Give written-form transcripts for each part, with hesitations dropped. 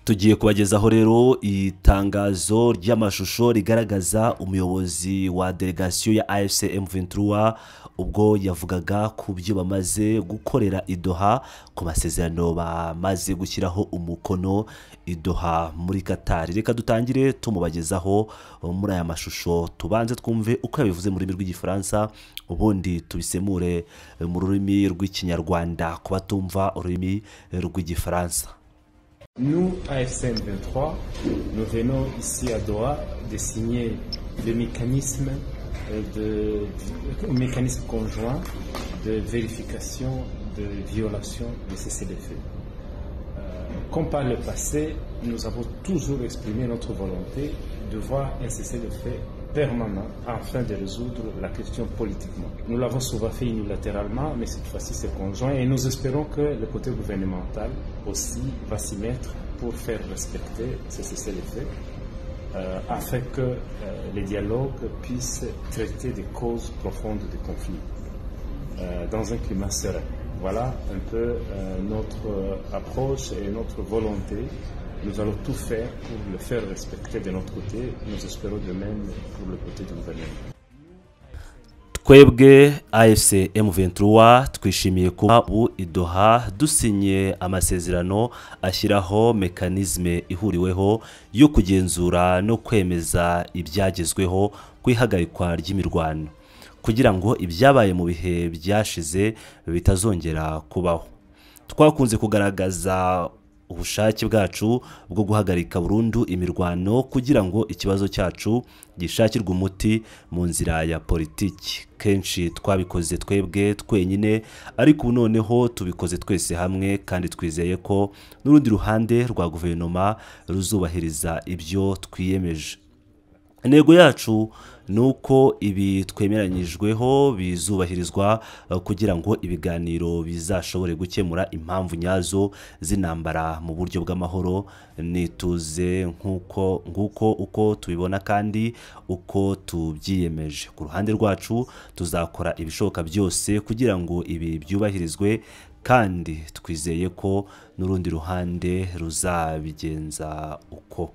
Tugiye kubagezaho rero itangazo ry'amashusho rigaragaza umuyobozi wa delegasiyo ya AFC M23 ubwo yavugaga ku byo bamaze gukorera i Doha, ku masezerano bamaze gushyiraho umukono i Doha muri Qatar. Reka dutangire tumubagezaho muri aya mashusho, tubanze twumve uko yabivuze mu rurimi rw'Igifaransa, ubundi tubisemure mu rurimi rw'Ikinyarwanda ku batumva ururimi rw'Igifaransa. Nous, AFC M23, nous venons ici à Doha de signer le mécanisme conjoint de vérification de violation de cessez-le-feu. Comme par le passé, nous avons toujours exprimé notre volonté de voir un cessez-le-feu permanent afin de résoudre la question politiquement. Nous l'avons souvent fait unilatéralement, mais cette fois-ci c'est conjoint et nous espérons que le côté gouvernemental aussi va s'y mettre pour faire respecter ce cessez-le-feu afin que les dialogues puissent traiter des causes profondes des conflits dans un climat serein. Voilà un peu notre approche et notre volonté. Nous allons tout faire pour le faire respecter de notre côté. Nous espérons de même pour le côté du gouvernement. Twebwe AFC M23 twishimiye kuba ubu i Doha dusinye amasezerano ashyiraho mécanisme ihuriweho yo kugenzura no kwemeza ibyagezweho ku ihagarikwa ry'imirwano, kugira ngo ibyabaye mu bihe byashize bitazongera kubaho. Twakunze kugaragaza ubushake bwacu bwo guhagarika burundu imirwano kugira ngo ikibazo cyacu gishakirwe umuti mu nzira ya politiki. Kenshi twabikoze twebwe twenyine, ariko ubu noneho tubikoze twese hamwe, kandi twizeye ko n'urundi ruhande rwa guverinoma ruzubahiriza ibyo twiyemeje. Intego yacu ni uko ibi twemeranyijweho bizubahirizwa kugira ngo ibiganiro bizashobore gukemura impamvu nyazo z'intambara mu buryo bw'amahoro n'ituze, nk'uko nguko uko tubibona kandi uko tubyiyemeje. Ku ruhande rwacu tuzakora ibishoboka byose kugira ngo ibi byubahirizwe, kandi twizeye ko n'urundi ruhande ruzabigenza uko.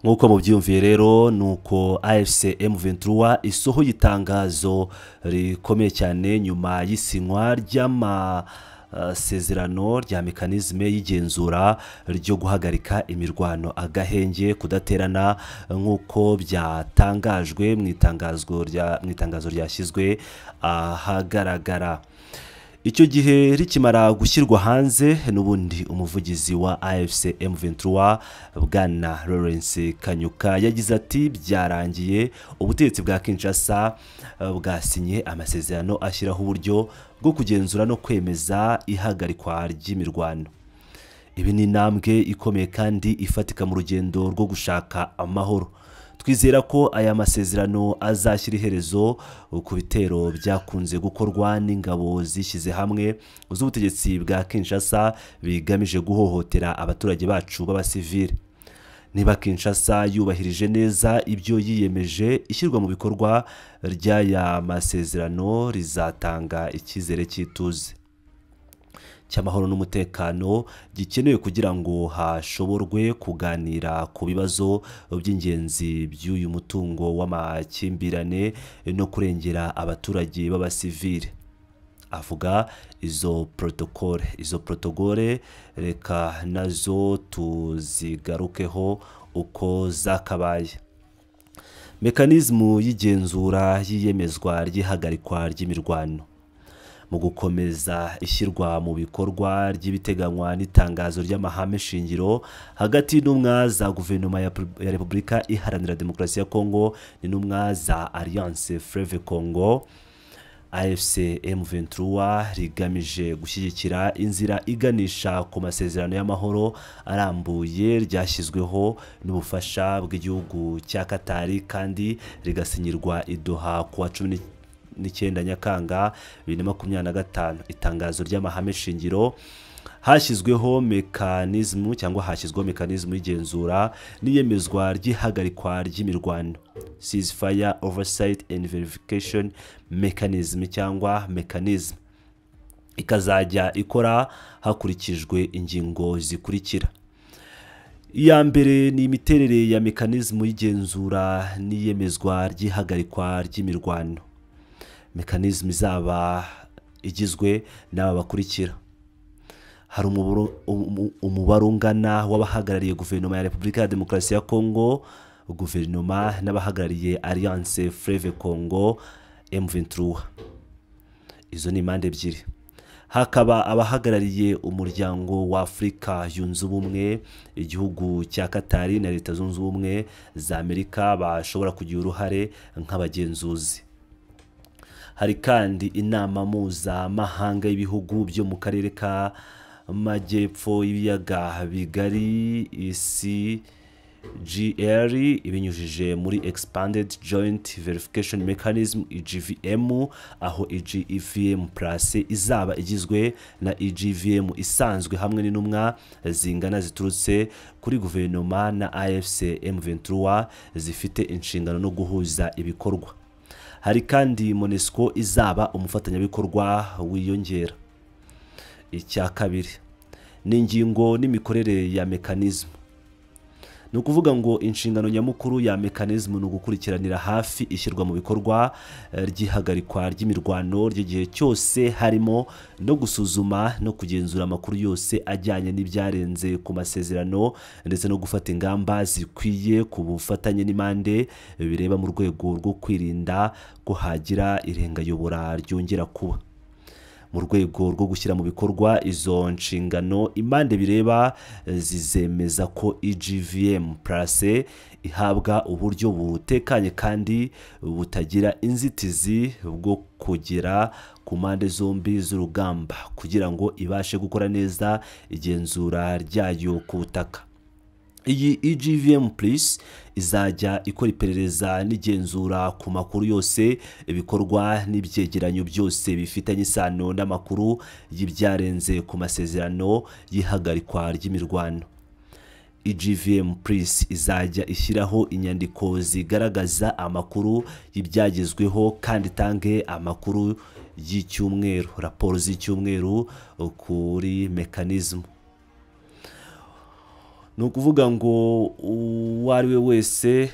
Nk'uko mubyiyumviye rero, ni uko AFC M23 isohoye itangazo rikomeye cyane nyuma y'isinywa ry'amasezerano rya mécanisme y'igenzura ryo guhagarika imirwano, agahenge kudaterana, nk'uko byatangajwe mu itangazo ryashyizwe ahagaragara. Icyo gihe rikimara gushyirwa hanze, n'ubundi umuvugizi wa AFC M23 Bwana Lawrence Kanyuka yagize ati: "Byarangiye, ubutegetsi bwa Kinshasa bwasinye amasezerano ashyiraho uburyo bwo kugenzura no kwemeza ihagarikwa ry'imirwano. Ibi ni intambwe ikomeye kandi ifatika mu rugendo rwo gushaka amahoro. Twizera ko aya masezerano azashyira iherezo ku bitero byakunze gukorwa n'ingabo zishyize hamwe z'ubutegetsi bwa Kinshasa bigamije guhohotera abaturage bacu b'abasivile. Niba Kinshasa yubahirije neza ibyo yiyemeje, ishyirwa mu bikorwa ry'aya masezerano rizatanga icyizere cy'ituze, cy'amahoro n'umutekano gikenewe kugira ngo hashoborwe kuganira ku bibazo by'ingenzi by'uyu mutungo w'amakimbirane no kurengera abaturage b'abasivile." Avuga izo protocole. Izo protocole reka nazo tuzigarukeho uko zakabaye. Mécanisme y'igenzura y'iyemezwa ry'ihagarikwa ry'imirwano: mu gukomeza ishyirwa mu bikorwa ry'ibiteganywa n'itangazo ry'amahame shingiro hagati y'intumwa za guverinoma ya Repubulika Iharanira Demokarasi ya Kongo n'intumwa za Alliance Fleuve Congo, AFC M23 rigamije gushyigikira inzira iganisha ku masezerano y'amahoro arambuye, ryashyizweho n'ubufasha bw'igihugu cya Katari kandi rigasinyirwa i Doha ku wa 19 Nyakanga 2025, itangazo ry'amahame shingiro, hashyizweho mécanisme cyangwa hashyizweho mécanisme y'igenzura n'iyemezwa ry'ihagarikwa ry'imirwano, ceasefire oversight and verification mechanism cyangwa mechanism. Ikazajya ikora hakurikijwe ingingo zikurikira. Iya mbere ni imiterere ya mécanisme y'igenzura n'iyemezwa ry'ihagarikwa ry'imirwano. Mécanisme izaba igizwe n'aba bakurikira: hari umubare ungana w'abahagarariye Guverinoma ya Repubulika ya Demokarasi ya Kongo, guverinoma, n'abahagarariye Alliance Fleuve Congo M23. Izo ni impande ebyiri. Hakaba abahagarariye Umuryango wa Afurika Yunze Ubumwe, igihugu cya Katari na Leta Zunze Ubumwe za Amerika bashobora kugira uruhare nk'abagenzuzi. Hari kandi inama mpuzamahanga y'ibihugu byo mu karere ka Majyepfo y'Ibiyaga Bigari, ICGLR, ibinyujije muri Expanded Joint Verification Mechanism, EJVM, aho EJVM Plus izaba igizwe na EJVM isanzwe hamwe n'intumwa zingana ziturutse kuri guverinoma na AFC M23 zifite inshingano no guhuza ibikorwa. Hari kandi MONUSCO izaba umufatanyabikorwa wiyongera. Icya kabiri ni ingingo n'imikorere ya mécanisme. Ni ukuvuga ngo inshingano nyamukuru ya mécanisme ni ugukurikiranira hafi ishyirwa mu bikorwa ry'ihagarikwa ry'imirwano ry'igihe cyose, harimo no gusuzuma no kugenzura amakuru yose ajyanye n'ibyarenze ku masezerano, ndetse no gufata ingamba zikwiye ku bufatanye n'impande bireba mu rwego rwo kwirinda ko hagira irengayobora ryongera kuba. Mu rwego rwo gushyira mu bikorwa izo nshingano, impande bireba zizemeza ko EJVM Plus ihabwa uburyo butekanye kandi butagira inzitizi bwo kugera ku mpande zombi z'urugamba kugira ngo ibashe gukora neza igenzura ryayo ku butaka. Iyi EJVM Plus izajya ikora iperereza n'igenzura ku makuru yose, ibikorwa n'ibyegeranyo byose bifitanye isano n'amakuru y'ibyarenze ku masezerano y'ihagarikwa ry'imirwano. EJVM Plus izajya ishyiraho inyandiko zigaragaza amakuru y'ibyagezweho kandi itange amakuru y'icyumweru, raporo z'icyumweru kuri mécanisme. Ni ukuvuga ngo uwo ari we wese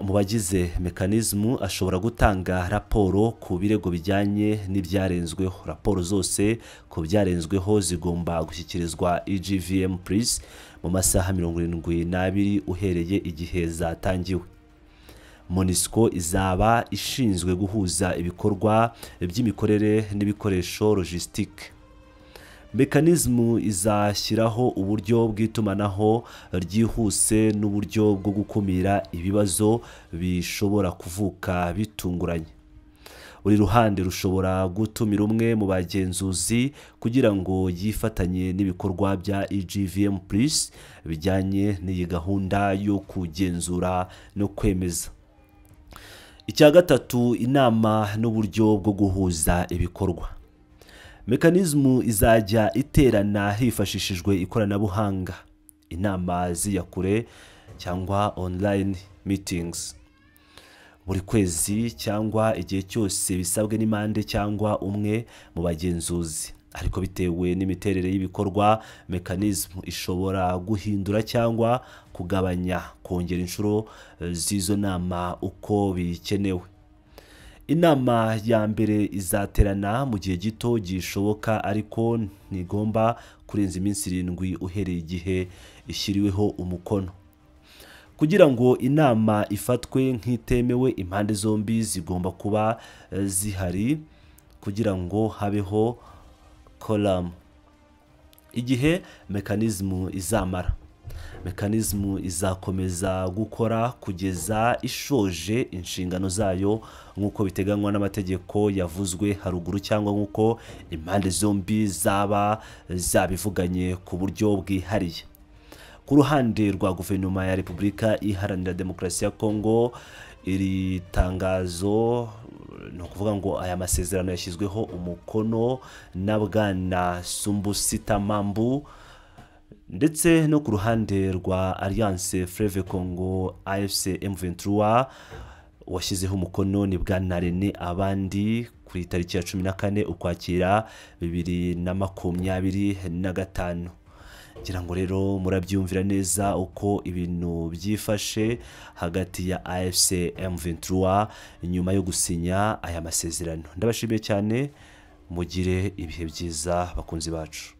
mu bagize mécanisme ashobora gutanga raporo ku birego bijyanye n'ibyarenzweho. Raporo zose ku byarenzweho zigomba gushyikirizwa EJVM Plus mu masaha 72 uhereye igihe zatangiwe. MONUSCO izaba ishinzwe guhuza ibikorwa by'imikorere n'ibikoresho, logistique. Mécanisme izashyiraho uburyo bw'itumanaho ryihuse n'uburyo bwo gukumira ibibazo bishobora kuvuka bitunguranye. Buri ruhande rushobora gutumira umwe mu bagenzuzi kugira ngo yifatanye n'ibikorwa bya EJVM Plus bijyanye n'iyi gahunda yo kugenzura no kwemeza. Icya gatatu, inama n'uburyo bwo guhuza ibikorwa. Mécanisme izajya iterana hifashishijwe ikoranabuhanga, inama z'iyakure cyangwa online meetings, buri kwezi cyangwa igihe cyose bisabwe n'impande cyangwa umwe mu bagenzuzi. Ariko bitewe n'imiterere y'ibikorwa, mécanisme ishobora guhindura cyangwa kugabanya, kongera inshuro z'izo nama uko bikenewe. Inama ya mbere izaterana mu gihe gito gishoboka, ariko ntigomba kurenza iminsi 7 uhereye igihe ishyiriweho umukono. Kugira ngo inama ifatwe nk'itemewe, impande zombi zigomba kuba zihari kugira ngo habeho quorum. Igihe mécanisme izamara: mécanisme izakomeza gukora kugeza ishoje inshingano zayo nk'uko biteganywa n'amategeko yavuzwe haruguru cyangwa nk'uko impande zombi zaba zabivuganye ku buryo bwihariye. Ku ruhande rwa Guverinoma ya Repubulika Iharanira Demokarasi ya Kongo, iri tangazo, ni ukuvuga ngo aya masezerano yashyizweho umukono na Bwana Sumbusita Mambu, ndetse no ku ruhande rwa Alliance Fleuve Congo AFC M23 washyizeho umukono ni Bwana Rene Abandi. Kuri tariki ya 14 Ukwakira 2025. Ngira ngo rero murabyumvira neza uko ibintu byifashe hagati ya AFC M23 nyuma yo gusinya aya masezerano. Ndabashimiye cyane, mugire ibihe byiza bakunzi bacu.